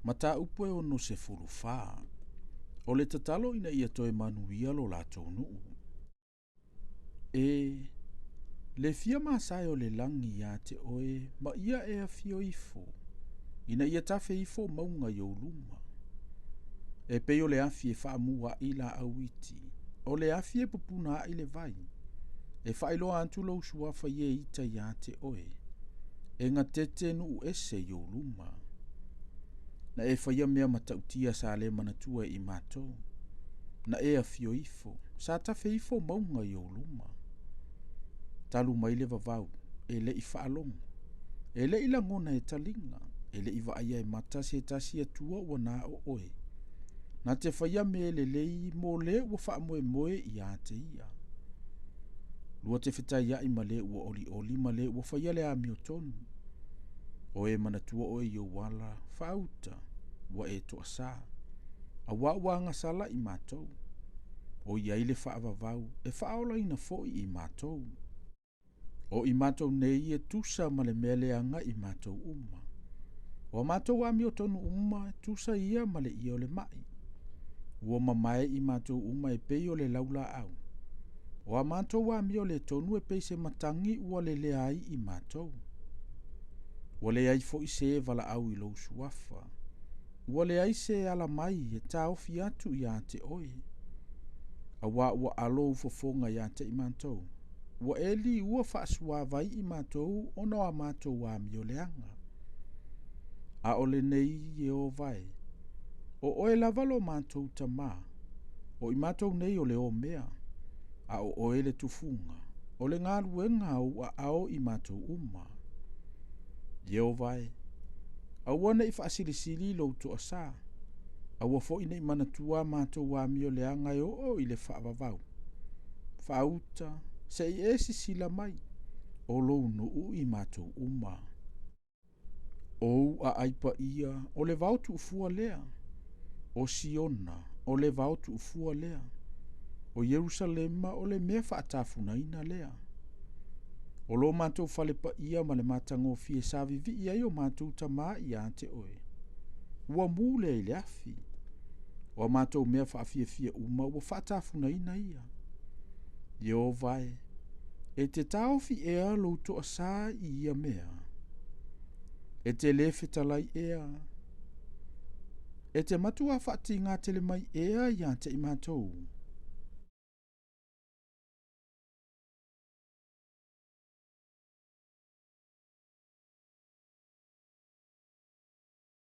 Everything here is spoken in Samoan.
Mataupu e 64. O le tatalo ina ia toe manuia lo latou nuu. E le fia masae o le lagi iā te oe ma ia e afio ifo, ina ia tafe ifo mauga i ou luma. E pei o le afi e faamu a'i laau iti, o le afi e pupuna a'i le vai, e faailoa atu lou suafa i e ita iā te oe, e gatete nuu ese i ou luma. Na e faia mea matautia sa le manatua e i matou. Na e afio ifo, sa tafe ifo mauga i ou luma. Talu mai le vavau, e le i faalogo, e le i lagona e taliga, e le i vaaia e mata se tasi Atua ua na o oe. Na te faia mea lelei mo le ua faamoemoe iā te ia. Lua te fetaiaʻi ma le ua olioli ma le ua faia le amiotonu. O e manatua oe i ou ala faauta, ua e toasā, auā ua agasala i matou. O i ai le faavavau e faaolaina foi i matou. O i matou nei e tusa ma le mea leaga i matou uma. O a matou amiotonu uma e tusa ia ma le ie o le maʻi. Ua mamae i matou uma e pei o le laulaau. O a matou amio le tonu e pei se matagi ua lelea ai i matou. Ua leai foi se valaau i lou suafa. Ua leai se ala mai e taofi atu iā te oe. Auā ua alo ou fofoga iā te i matou. Ua e liua faasuavai i matou ona o a matou amio leaga. A o lenei Ieova e, o oe lava lo matou Tamā, o i matou nei o le omea, a o oe le tufuga, o le galuega a ou aao i matou uma. Ieova e, aua ne i faasilisili lou toasā, aua foi ne i manatua a matou amio leaga e oo i le faavavau. Faauta, se i e sisila mai, o lou nuu i matou uma. O ou aai paia, o le vao tuufua lea. O Siona, o le vao tuufua lea. O Ierusalema, o le mea faatafunaina lea. O lo matou fale paia ma le matagofie sa vivii ai o matou tamā iā te oe. Ua mū lea i le afi. O a matou mea faafiafia uma ua faatafunaina ia. Ieova e, e te taofi ea lou toasā i ia mea? E te lē fetalai ea? E te matuā faatigā tele mai ea iā te i matou?